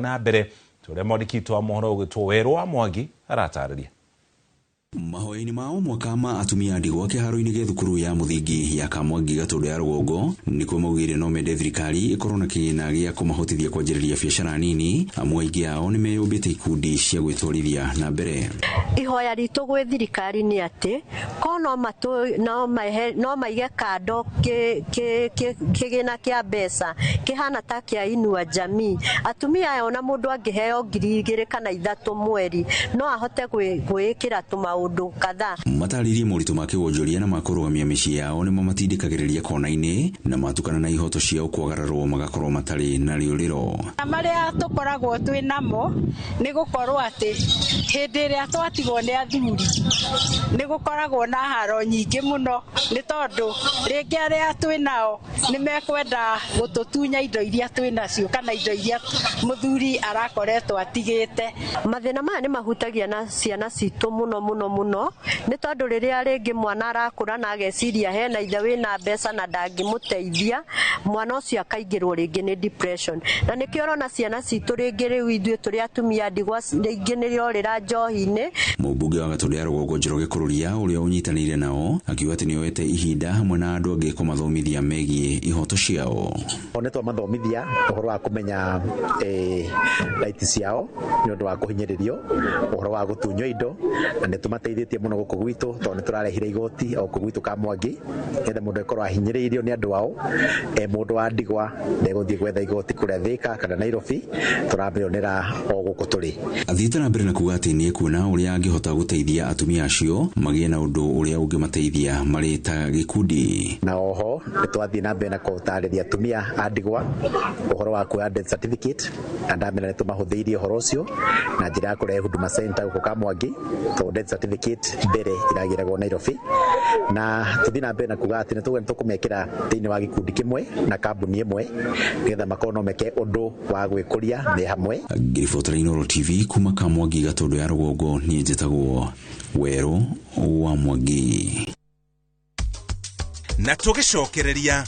Na mbere tũrĩa mwandĩki witũ wa mohoro ũgĩtwo Werũ wa Mwangi aratarĩria. Mahoya-inĩ ma o mwaka ma atumia a ndigwa kĩharo-inĩ gĩa thukuru ya mũthingi ya Kamwangi Gatũndũ ya rũgongo nĩkuo maugire no mende thirikari ĩkorwo na kĩgĩna gĩa kũmahotithia kwanjĩrĩria biacara nini, amu aingĩ ao nĩ meyũmbĩte ikundi cia gwĩtwarithia na mbere. Ihoya ritũ gwĩ thirikari nĩ atĩ ko no matũ no mahe no maige kando kĩgĩna kĩa mbeca kĩhana ta kĩa Inua Jamii. Atumia aya ona mũndũ angĩheo 2,000 kana 3,000 mweri no ahote gwĩĩkĩra tũmaũndũ kadhaa. Matarĩrie moritũ ma kĩwonjoria na ma kũrũgamia mĩciĩ yao nĩmo matindĩkagĩrĩria kona-inĩ na matukana na ihoto ciao kwagararwo magakorwo matarĩ na rĩũrĩro. Marĩa tũkoragwo twĩ namo nĩ gũkorwo atĩ hĩndĩ ĩrĩa twatigwo nĩ athuri nĩ gũkoragwo na haro nyingĩ mũno, nĩ tondũ rĩngĩ arĩa twĩ nao nĩ mekwenda gũtũtunya indo iria twĩ nacio kana indo iria mũthuri arakoretwo atigĩte. Mathĩna maya nĩ mahutagia na ciana citũ mũno mũno mũno, nĩ tondũ rĩrĩa rĩngĩ mwana arakũra na ageciria hena ithe wĩna mbeca na ndangĩmũteithia, mwana ũcio akaingĩrwo rĩngĩ nĩ depression, na nĩkĩo ũrona ciana citũ rĩngĩ rĩu ithuĩ tũrĩ atumia ndigwa rĩngĩ nĩrĩorĩra njohi-inĩ. Mũmbunge wa Gatũndũ ya rũgongo Njoroge Kũrũria ũrĩa ũnyitanĩire nao akiuga atĩ nĩoete ihinda hamwe na andũ angĩ kũmathomithia megiĩ ihoto ciao. O nĩ twamathomithia ũhoro wa kũmenya right ciao nĩ ũndũ wa kũhinyĩrĩrio, ũhoro wa gũtunywo indo, na nĩ tũmateithĩtie mũno gũkũ gwitũ tondũ nĩ tũrarehire igoti o kũ gwitũ Kamwangi nĩgetha mũndũ akorwo ahinyĩrĩirio nĩ andũ ao, mũndũ wa ndigwa ndegũthiĩ gwetha igoti kũrĩa Thĩka kana Nairobi, tũramĩonera o gũkũ tũrĩ. Athiĩte na mbere na kuga atĩ nĩ ekuona ũrĩa angĩhota gũteithia atumia acio magĩe na ũndũ ũrĩa ũngĩmateithia marĩ ta gĩkundi. Na oho nĩ twathiĩ na mbere na gũtarĩria atumia a ndigwa ũhoro wa kuoya death certificate, na ndamera nĩ tũmahũthĩirie ũhoro ũcio na njĩra ya kũrehe Huduma Center gũkũ Kamwangi, tondũ death certificate mbere iragĩragwo Nairobi, na tũthiĩ na mbere na kuga atĩ nĩ tũkũmekĩra thĩinĩ wa gĩkundi kĩmwe na kambuni ĩmwe nĩgetha makorwo no meke ũndũ wa gwĩkũria me hamwe. Ngĩribotera Inooro TV kuma Kamwangi Gatũndũ ya rũgongo, niĩ njĩtagwo Werũ wa Mwangi. Na tũgĩcokereria.